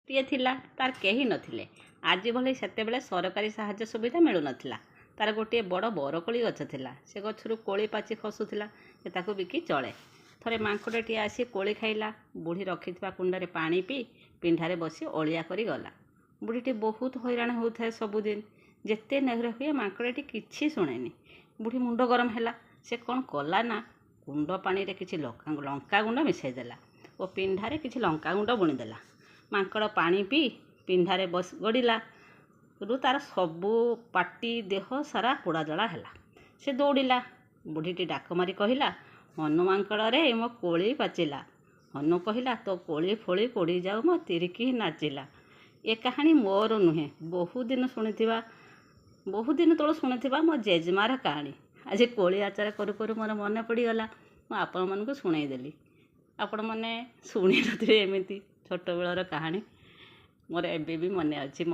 ଟିଏ ଥିଲା, ତାର କେହି ନଥିଲେ। ଆଜି ଭଳି ସେତେବେଳେ ସରକାରୀ ସାହାଯ୍ୟ ସୁବିଧା ମିଳୁନଥିଲା। ତାର ଗୋଟିଏ ବଡ଼ ବରକୋଳି ଗଛ ଥିଲା। ସେ ଗଛରୁ କୋଳି ପାଚି ଖସୁଥିଲା। ସେ ତାକୁ ବିକି ଚଳେ। ଥରେ ମାଙ୍କଡ଼ଟିଏ ଆସି କୋଳି ଖାଇଲା। ବୁଢ଼ୀ ରଖିଥିବା କୁଣ୍ଡରେ ପାଣି ପିଇ ପିଣ୍ଡାରେ ବସି ଅଳିଆ କରି ଗଲା। ବୁଢ଼ୀଟି ବହୁତ ହଇରାଣ ହେଉଥାଏ ସବୁଦିନ। ଯେତେ ନେହୁରା ହୁଏ, ମାଙ୍କଡ଼ଟି କିଛି ଶୁଣେନି। ବୁଢ଼ୀ ମୁଣ୍ଡ ଗରମ ହେଲା। ସେ କ'ଣ କଲା ନା, କୁଣ୍ଡ ପାଣିରେ କିଛି ଲଙ୍କାଗୁଣ୍ଡ ମିଶାଇ ଦେଲା ଓ ପିଣ୍ଡାରେ କିଛି ଲଙ୍କାଗୁଣ୍ଡ ବୁଣିଦେଲା। ମାଙ୍କଡ଼ ପାଣି ପିଇ ପିଣ୍ଡାରେ ବସି ଗଡ଼ିଲା ରୁ ତାର ସବୁ ପାଟି, ଦେହ ସାରା ପୋଡ଼ାଜଳା ହେଲା। ସେ ଦୌଡ଼ିଲା। ବୁଢ଼ୀଟି ଡାକ ମାରି କହିଲା, "ହନୁ ମାଙ୍କଡ଼ରେ, ମୋ କୋଳି ପାଚିଲା।" ହନୁ କହିଲା, "ତୋ କୋଳି ଫୋଳି ପୋଡ଼ିଯାଉ, ମୋ ତିରିକି ନାଚିଲା।" ଏ କାହାଣୀ ମୋର ନୁହେଁ, ବହୁତ ଦିନ ଶୁଣିଥିବା, ବହୁତ ଦିନ ତଳୁ ଶୁଣିଥିବା ମୋ ଜେଜେମାର କାହାଣୀ। ଆଜି କୋଳି ଆଚାର କରୁ କରୁ ମୋର ମନେ ପଡ଼ିଗଲା, ମୁଁ ଆପଣମାନଙ୍କୁ ଶୁଣେଇଦେଲି। ଆପଣମାନେ ଶୁଣି ନଥିବେ ଏମିତି ଛୋଟବେଳର କାହାଣୀ। ମୋର ଏବେ ବି ମନେ ଅଛି ମୋ